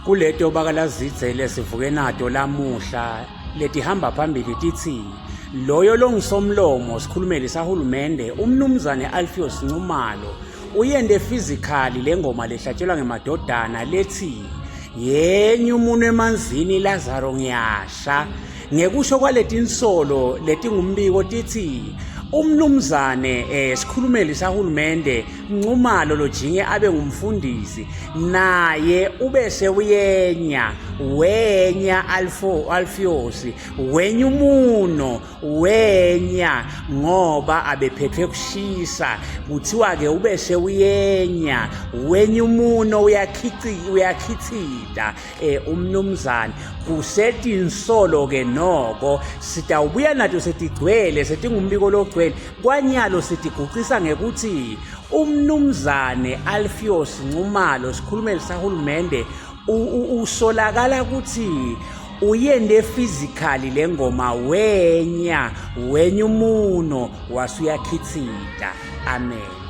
Kuleto bakalazidze lesivuke nato lamuhla letihamba phambili titsi loyo longisomlomo sikhulumeli sahulumende umnumzane Alpheus Nxumalo uyente physically lengoma lehlatshelwa ngemadodana lethi yenye umuntu emanzini Lazaro ngiyasha. Ngekusho kwaletinsolo letingumbiko titsi umnumzane sikhulumeli sahulumende Nxumalo lojinge abe ngumfundisi naye ubese uyenya wenya Alfo Alfios wenya umuno wenya ngoba abephethwe kushisa. Kuthiwa ke ubese uyenya wenya umuno uyakhici uyakhithita umnumzane. Kusetinsolo ke noko sitawubuya nato setigcwele setingumbiko logcwele kwanyalo. Sitigucisa ngekuthi umnumzane Alpheus Nxumalo sikhulumeli sahulumende usolakala ukuthi uyende physically lengoma wenya wenya umuno wasuyakhithita. Amen.